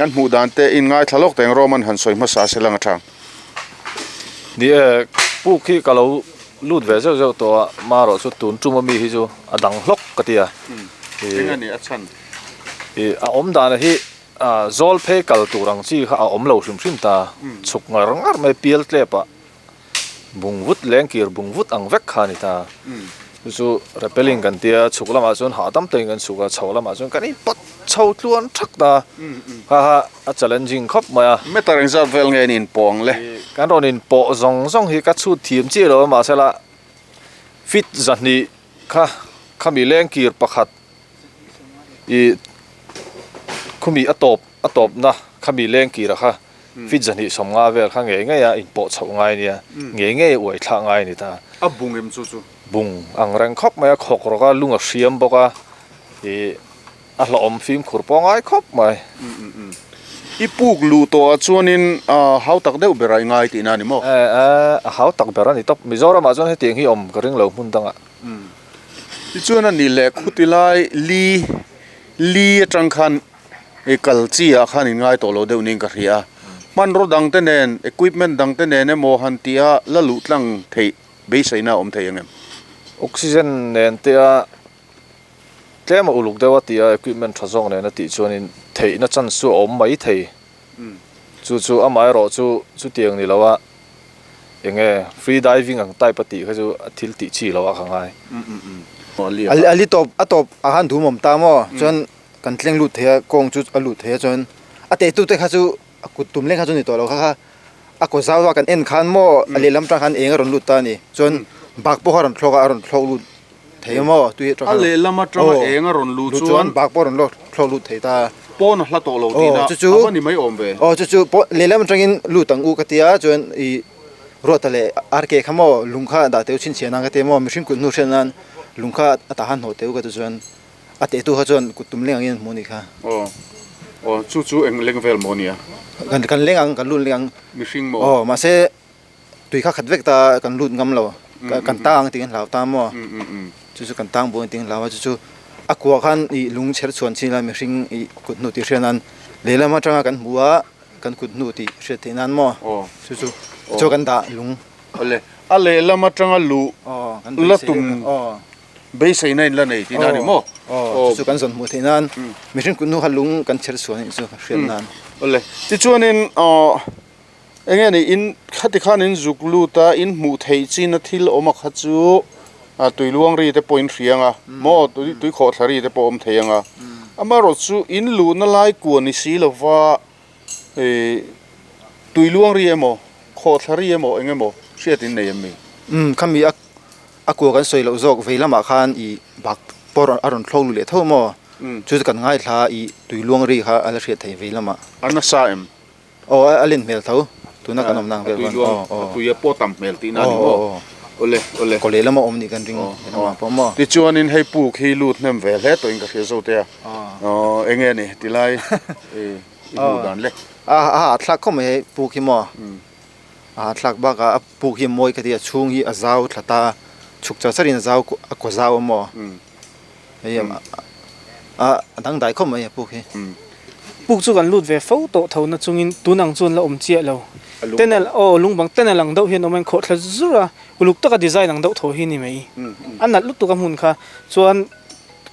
an hmuh dan te in ngaithla lawk teng Roman han sawi hmasa se lang a tha. Ni e, puk hi ka lo lut ve zeuh zeuh tawh a, marawh chu tun tum ami hi chu a dang hlawk ka ti a. Eng a ni a chhan? I a awm dan hi zawl phei kal tur ang chi kha a awm lo hrim hrim ta, chhuk ngar ngar mai pial tlep ah. Bung vut lengkir bung vut ang vek kha a ni ta. Chu chu rappelling kan tia chhuk lamah chuan hahdam takin kan chhuk a, chho lamah chuan kan inpawt chho tluan thak ta. Kha kha a challenging khawp mai a. Meter engzat vel nge an inpawh ang le? Kan rawn inpawh zawng zawng hi ka chhut thiam chiah lo a mahsela fit 200 kha khami lengkir pakhat ih khumi a tawp a tawpna khami lengkir a kha. Fit 250 vel kha ngei ngei a inpawh chhoh ngai nia, ngei ngei a uai thlak ngai a ni ta. A bung em chu chu? Bung ang reng khawp mai a, khawk rawk a, lung a hriam bawk a, ih a hlauhawm fimkhur pawh ngai khawp mai. I puk luh tawh ah chuanin hau tak deuh ber a i ngai tihna a ni maw? E, a hau tak ber a ni tawp. Mizoramah chuan hetiang hi awm ka ring lo hmun dangah. Tichuan a ni leh khuti lai li li atang khan I kal chi ah khan in ngai tawh lo deuh niin ka hria a, hmanraw dang te nen, equipment dang te nen emaw han tih a la luh tlang theih beiseina a awm thei ang em? Oxygen nen te a tlem a uluk deuh a tih a equipment tha zawk nen a tih chuanin theihna chance chu a awm mai thei. Chu chu amaherawh chu chutiang ni lo a enge free diving ang type a tih kha chu a thil tih chi lo a ka ngai. A li tawp a tawp a han dum awm ta maw chuan Kan tleng lut thei a, kawng chu a lut thei a chuan a tehtu te kha chu a kut tum leng kha chu ni tawh lo kha kha a kaw zau a kan en khan maw a lehlam tang khan eng a rawn lut ta a ni chuan bak pawh kha a rawn thlawk a a rawn thlawk lut thei maw tui atang A lehlam atanga eng a rawn luh chuan bak pawh a rawn lawk thlawk lut thei ta. Pawn a hla tawh lo tihna a va ni mai awm ve. Aw chu chu lehlam atangin lut ang u ka tia chuan ih Ruata leh RK kha maw lung kha dah teu chhinchhiah nan ka tia maw mihring kut hnu hriat nan lung kha a tah han hnawh teu ka ti chuan a tehtu kha chuan kut tum leng angin an hmu a nih kha. Aw aw chu chu eng leng vel maw nia? Kan kan leng ang kan lut leng ang. Mihring maw? Aw mahse tui kha khat vek ta kan lut ngam lo kan tang ang tih kan hlau ta maw chu chu kan tang buai ang tih kan hlau a chu chu a kua khan ih lung chher chhuan chin ila mihring ih kut hnu tih hriat nan lehlam atanga kan hmu a kan kut hnu tih hriat theih nan maw chu chu chu kan dah lung. Awle a lehlam atanga luh la tum beiseina in la nei tihna a ni maw? Aw chu chu kan zawn hmuh theih nan mihring kut hnu kha lung kan chher chhuan a nih chu hriat nan. Awle tichuanin aw Enge ni in khati khan in zuk lut a, in hmuh theih chin a thil awm a kha chu tui luang ri te pawh in hria anga maw tui tui khawh thla ri te pawh awm thei anga amaherawh chu in luhna lai kua ni si lova ih tui luang ri emaw khawh thla ri emaw eng emaw hriat in nei em mi? Umm khami a a kua kan sawi loh zawk vei lamah khan ih bak pawh a rawn thlawk lut leh tho maw chu chu kan ngaithla a ih tui luang ri kha a la hriat thei vei lamah. A nasa em? Aw a len hmel tho tuna kan awmna ang vel khan aw aw a tui a pawh tam hmel tihna a ni maw awle awle kaw lehlam a awm nih kan ring lehlam ah pawh maw tichuanin hei puk hi lut hnem ve hle tawhin ka hria zo te a aw eng nge ni tilai i hmuh dan le a a hahthlak khawp mai hei puk hi maw a hahthlak bakah a puk hi a mawi ka ti a chhung hi a zau thla ta chhuk char char in a zau a kaw zau a maw. Hei a dangdai khawp mai a puk hi. Puk chu kan lut ve fo tawh tho na chungin tun ang chuan la awm chiah lo. Tunnel aw lungbang tunnel ang deuh hian awm a inkhawh thla zur a, uluk taka design ang deuh tho hi ni mai. A nalh lutuk a hmun kha chuan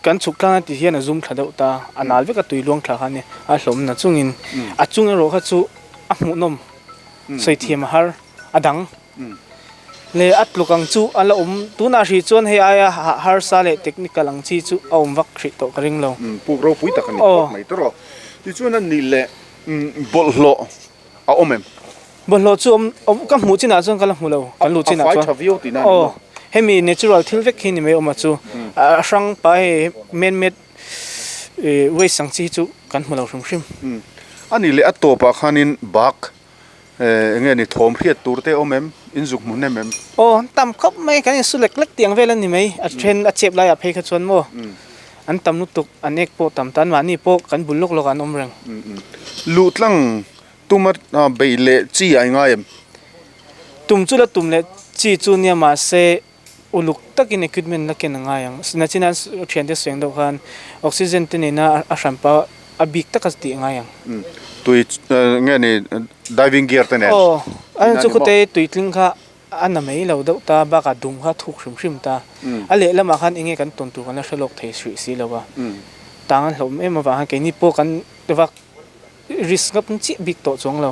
kan chhuk tlang a ti hian a zum thla deuh ta, a nal vek a tui luang thla kha nia a hlawm na chungin a chung erawh kha chu a hmuhnawm sawi thiam a har a dang. Leh a tluk ang chu a la awm. Tunah hrih chuan hei aia harsa leh technical ang chi chu a awm vak hrih tawh ka ring lo. Puk ropui tak a ni phawt mai tawh rawh. Tichuan a nih leh bawlhhlawh a awm em? Bawlhhlawh chu awm awm ka hmuh chinah chuan ka la hmu lo. Kan luh chinah chuan. A fai tha viau tihna a ni maw? Aw, hemi natural thil vek hi ni mai awm a chu. A hrang pa hei man made waste ang chi hi chu kan hmu lo hrim hrim. A nih leh a tawpah khanin bak Eng nge ni thawm hriat tur te awm em? In zuk hmu hnem em? Aw, an tam khawp mai, kan insu lek lek tih ang vel a ni mai. A then a chep laiah phei kha chuan maw an tam lutuk, an ek pawh tam tan mahni pawh kan bul lawk lawk ah an awm reng. Luh tlang tuma beih leh chi a ingai em? Tum chu la tum leh chi chu nia mahse Uluk takin equipment la ken a ngai ang. Nachina thiante seng deuh khan oxygen te nena a hranpa a bik taka tih a ngai ang. Tui nge ni diving gear te nen. Aw, a chu khawte tuitling kha a na mai lo deuh ta bakah dum kha thuk hrim hrim ta. A lehlamah khan enge kan tawn tur kan la hre lawk thei hrih si lo a. Tang an hlauh em avang khan keini pawh kan vak risk ngap chiah bik tawh chuang lo.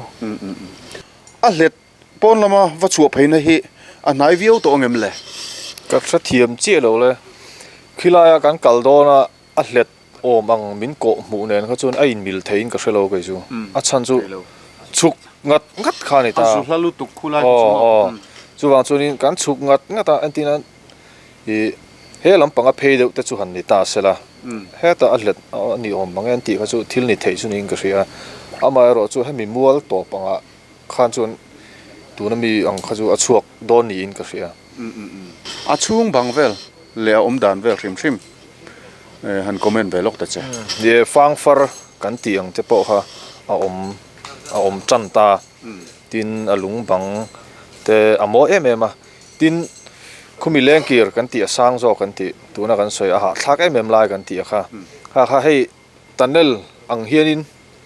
A hlet Pawn lama va chhuah pheina hi a hnai viau tawh angem le? Ka hrethiam chiah lo le. Khilaia kan kal dawna a hlet awm ang min kawh hmuh nen kha chuan a inmil theiin ka hre lo kei chu. A chhan chu chhuk ngat ngat kha a ni ta. A zu hla lutuk khulai kha chu maw? Aw aw. Chuvang chuanin kan chhuk ngat ngat a, entirna ih he lampanga phei deuh te chu han ni ta sela. Hetah a hlet a ni awm ang e an tih kha chu thil ni theih chu niin ka hria a. Amaherawh chu hemi mual tawp angah Khan chuan tuna mi ang kha chu a chhuak dawn niin ka hria. A chhung bang vel leh a awm dan vel hrim hrim han comment ve lawk ta che. Ni fangfar kan tih ang te pawh kha a awm a awm tan ta. Tin a lung bang te a mawi em em a. Tin khumi lengkir kan tih a sang zawk kan tih tuna kan sawi a hahthlak em em lai kan tih a kha. Kha kha hei Tunnel ang hianin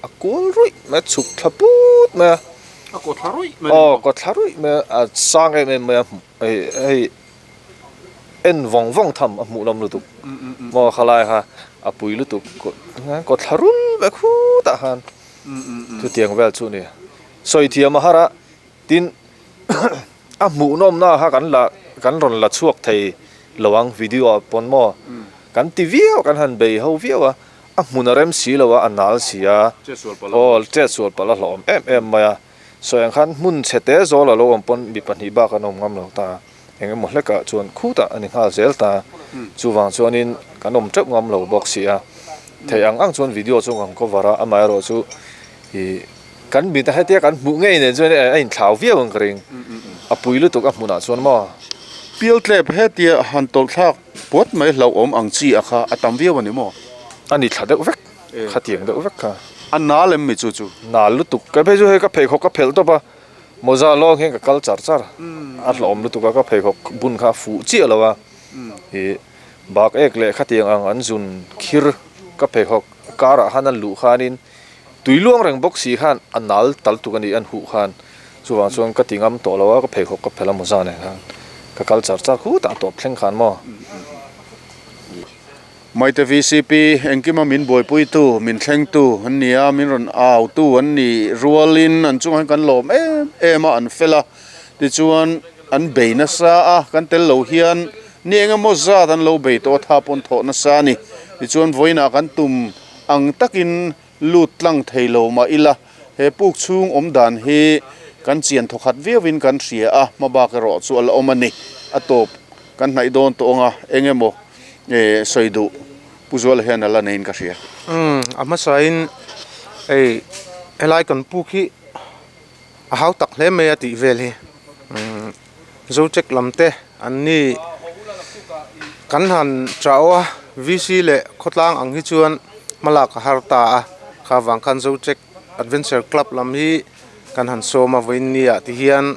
a kual ruih mai a, chhuk thla put mai a. A kaw thla ruih mai. Aw, kaw thla ruih mai a, a sang em em mai a, hei hei en vawng vawng tham a hmuh lam lutuk. Maw khalai kha a pui lutuk kaw thla rul mai khutah khan chutiang vel chu a ni. Sawi thiam a har a, tin a hmuhnawmna kha kan la kan rawn la chhuak thei lo ang video ah pawn maw kan ti viau kan han bei ho viau a a hmun a rem si lo a a nal si a aw chet sual palh a hlauhawm em em mai a sawi ang khan hmun chhe te zawl a lo awm pawn mi pahnih bak an awm ngam lo ta. Eng emaw hlekah chuan khutah a ni nghal zel ta. Chuvang chuanin kan awm teuh ngam lo bawk si a. Theih ang ang chuan video chu kan cover a, amaherawh chu ih kan mit a hetia kan hmuh ngei nen chuan a inthlau viau ang ka ring. A pui lutuk a hmunah chuan maw. Pialtlep hetia han tawlh thlak puat mai hlauhawm ang chi a kha a tam viau a ni maw? A ni thla deuh vek, khatiang deuh vek kha. A nal em mi chu chu? Nal lutuk, ka phei chu hei ka pheikhawk ka phelh tawp a. Mawza lawng hian ka kal char char, a hlawm lutuk a, ka pheikhawk bun kha a fuh chiah lo a, ih bak ek leh khatiang ang an zun khir ka pheikhawk karah khan an luh khanin tui luang reng bawk si khan a nal tal tuk a ni an huh khan, chuvang chuan ka ti ngam tawh lo a, ka pheikhawk ka phelh a mawza nen khan ka kal char char khutah tawp thleng khan maw. Maite vcp engkima min buaipuitu, min thlengtu an ni a, min rawn autu an nih rualin an chungah hian kan lawm em em a, an fel a, tichuan an bei nasa a, kan tel lo hian ni eng emaw zat an lo bei tawh a, tha pawn thawh nasa a ni. Tichuan vawiinah kan tum ang takin lut tlang thei lo mah ila, he puk chhung awm dan hi kan chian thawkhat viauin kan hria a, hmabak erawh chu a la awm a ni. A tawp kan hnaih dawn tawh ang a, eng emaw sawi duh Pu Zuala hian a la neiin ka hria. Umm, a hmasain hei helai kan puk hi a hau tak hle mai a tih vel hi. Umm, Zocheck lam te an ni kan han chau a, VC leh khawtlang ang hi chuan hmalak a har ta a, kha vang khan Zocheck Adventure Club lam hi kan han sawm a vawiin ni ah ti hian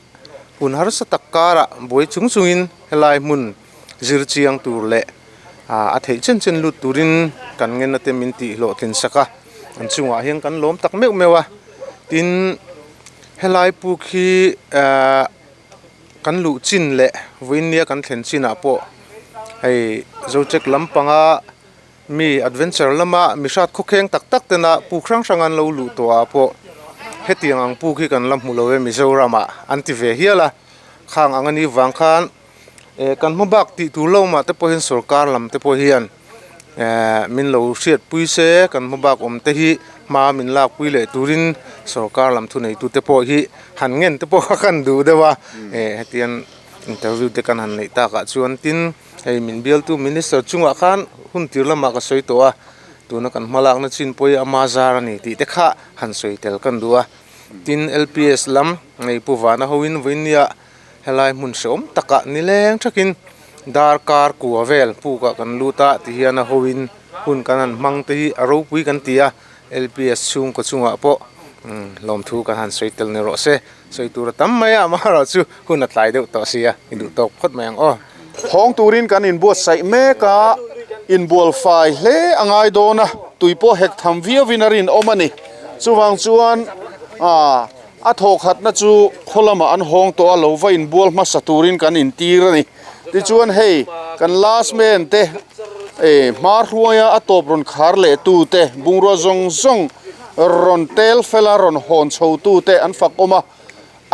hun harsa tak karah buai chung chungin helai hmun zir chiang tur leh a theih chen chen lut turin kan ngen ate min tih hlawhtlin sak a, an chungah hian kan lawm tak meuh meuh a, tin helai puk hi ahh. Kan luh chin leh vawinia kan thlen chinah pawh hei Zocheck lampanga mi adventure lama mi hrat khawkheng tak tak tena puk hrang hrang an lo luh tawh ah pawh hetiang ang puk hi kan la hmu lo e Mizoramah an ti ve hial a, khang ang anih vang khan eh kan hma bak tih tur lo mah te pawh hian sorkar lam te pawh hian. Ehh min lo hriatpui se kan hma bak awm te hi hma min lakpui leh turin sorkar lam thuneitu te pawh hi han ngen te pawh kha kan duh deuh a eh hetiang interview te kan han neih takah chuan tin hei min bialtu minister chungah khan hun tir lamah ka sawi tawh a tuna kan hma lakna chin pawh hi ama zar a ni tih te kha han sawi tel kan duh a tin L P S lam ngei pu vana hoin vawinia Helai hmun hrehawm takah nileng thakin darkar kua vel pukah kan lut a tihian a hoin hun kan han hmang te hi a ropui kan ti a L P S chhungkaw chungah pawh lawmthu kan han sawi tel ni rawh se sawi tur a tam mai a amaherawh chu hun a tlai deuh tawh sia i duh tawk phawt mai ang aw. Hawng turin kan inbuatsaih mek a, inbual fai hle a ngai dawn a, tui pawh hek tham viauin a rinawm a ni. Chuvang chuan aaa. A thawkhatna chu khaw lamah an hawng tawh a, lo va inbual hmasa turin kan intir a ni. Tichuan hei kan last man te eh hma hruaia a tawp rawn khar leh tu te, bungrua zawng zawng rawn tel fela rawn hawn chho tu te an fak awm a,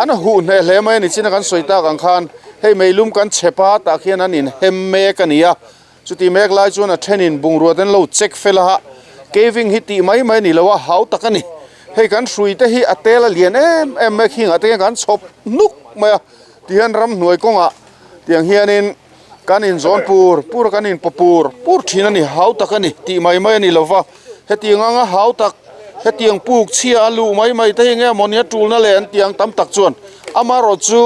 an huh hneh hle mai a ni. China kan sawi tak ang khan hei meilum kan chhe pa tah khian an inhem mek a ni a. Chuti mek lai chuan a thenin bungrua te an lo check fel a, caving hi tih mai mai a ni lo a, hau tak a ni. Hei kan hrui te hi a tel a lian em em mai khingah te hian kan chhawp hnuk mai a, tihian ramhnuai kawngah tiang hianin kan inzawn pur pur a, kan inpaw pur pur thin a ni, hau tak a ni tih mai mai a ni lo va, hetiang anga hau tak hetiang puk chhia a luh mai mai te hi nge mawni a tulna leh an tiang tam tak chuan amaherawh chu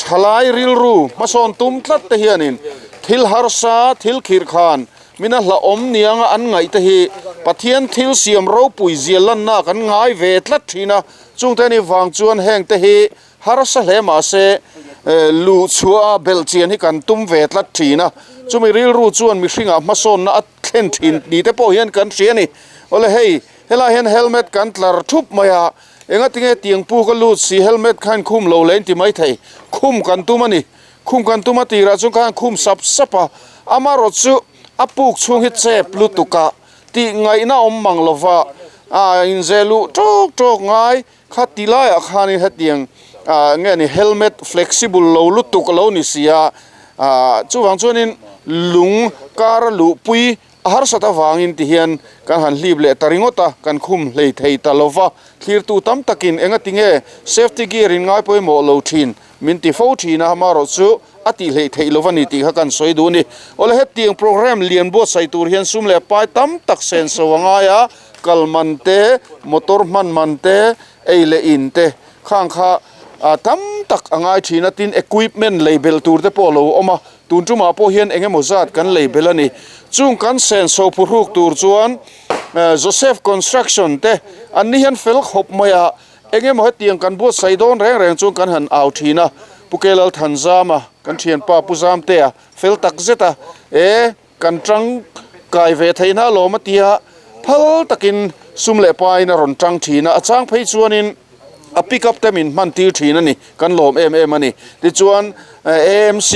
thalai rilru hmasawn tum tlat te hianin Thil harsa, thil khirh khan min a hlauhawm nianga an ngaih te hi Pathian thil siam ropui zia lanna kan ngai ve tlat thin a, chungte ni vang chuan heng te hi harsa hle mah se luh chhuah a belh chian hi kan tum ve tlat thin a, chumi rilru chuan mihringah hmasawnna a thlen thin ni te pawh hian kan hria a ni. Awle hei, helai hian helmet kan tlar thup mai a, engatinge tiang puk a lut si helmet kha inkhum lo leh inti maithei, khum kan tum a ni. Khum kan tum a tirah chuan khan khum sap sap a, amaherawh chu a puk chhung hi chep lutuk a tih ngaihna awm mang lova a inzeh luh tawk tawk ngai kha ti laiah khanin hetiang ah nge ni helmet flexible lo lutuk a lo ni si a, ah chuvang chuanin lung kar a luhpui A harsat avangin ti hian kan han hlip leh ta ringawt a, kan khum hlei thei ta lo va, thlirtu tam takin enga tinge safety gear in ngai pawimawh lo thin min ti fo thin a, amaherawhchu a tih hleih theih lo a ni tih kha kan sawi duh a ni. Awle hetiang programme lian buatsaih tur hian sum leh pai tam tak senso a ngai a, kal man te, motor hman man te, ei leh in te khang kha tam tak a ngai thin a, tin equipment lei belh tur te pawh a lo awm a, tun tumah pawh hian eng emaw zat kan lei belh a ni. Chung kan senso phuhruk tur chuan Joseph Construction te an ni hian fel khawp mai a, eng emaw hetiang kan buatsaih dawn reng reng chuan kan han au thin a, Pu Kelal Thanzama kan thianpa Pu Zamtea fel tak zet a, e. Kan tangkai ve theihna alawm a tia phal takin sum leh pain a rawn tang thin a, a chang phei chuanin a pick up te min hman tir thin a ni, kan lawm em em a ni. Tichuan AMC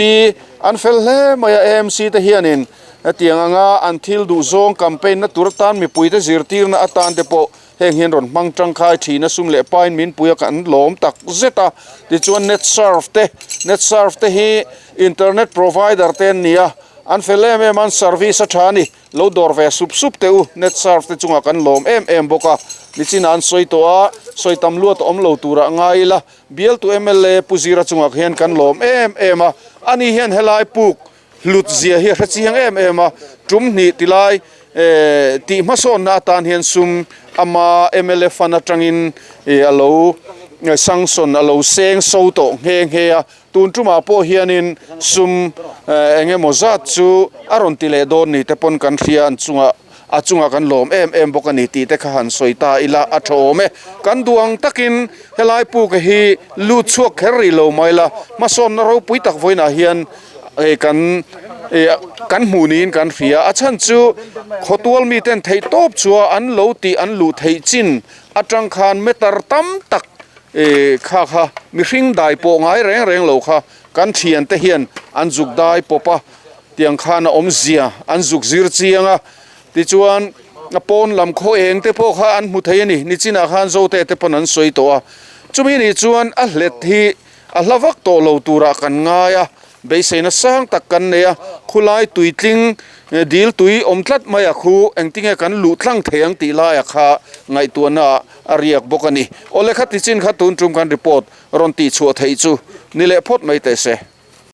an fel hle mai a, AMC te hianin hetiang anga an thil duh zawng campaign na tur atan mipuite zirtirna atan te pawh heng hian rawn hmang tangkai thin a, sum leh pain min pui a kan lawm tak zet a. Tichuan Netsurf te, Netsurf te hi internet provider te an ni a. An fel em em a, an service a tha a ni. Lo dawr ve sup sup teh u, net surf te chungah kan lawm em em bawk a. Nichinah an sawi tawh a, sawi tam luat awm lo turah ngai ila, bialtu mla Pu Zira chungah hian kan lawm em em a. Ani hian helai puk hlut zia hi a hre chiang em em a, tum hnih tilai tih hmasawnna atan hian sum ama mla fund atangin a lo sanction a lo seng so tawh nghe nghe a. Tun tumah pawh hianin sum eng emaw zat chu a rawn ti leh dawn ni te pawn kan hria an chungah a chungah kan lawm em em bawk a ni tih te kha han sawi ta ila a tha awm e. Kan duh ang takin helai puka hi lut chhuak kher rih lo mai la, hmasawnna ropui tak vawiinah hian kan kan hmuh niin kan hria. A chhan chu khawtual miten theih tawp chua an lo tih an luh theih chin atang khan meter tam tak E kha kha mihring dai pawh ngai reng reng lo kha kan thian te hian an zuk dai pawp a, tiang khan a awmzia an zuk zir chiang a, tichuan a pawn lam khaw eng te pawh kha an hmu thei a ni, nichinah khan Zote te pawn an sawi tawh a, chumi ni chuan a hlet hi a hla vak tawh lo turah kan ngai a, Beiseina sang tak kan nei a, khulai tuitling dil tui awm tlat mai a khu engtinge kan luh tlang thei ang tih laia kha ngaihtuahna ah a riak bawk a ni. Awle kha tichin kha tun tum kan report rawn tihchhuah theih chu ni leh phawt mai teh se.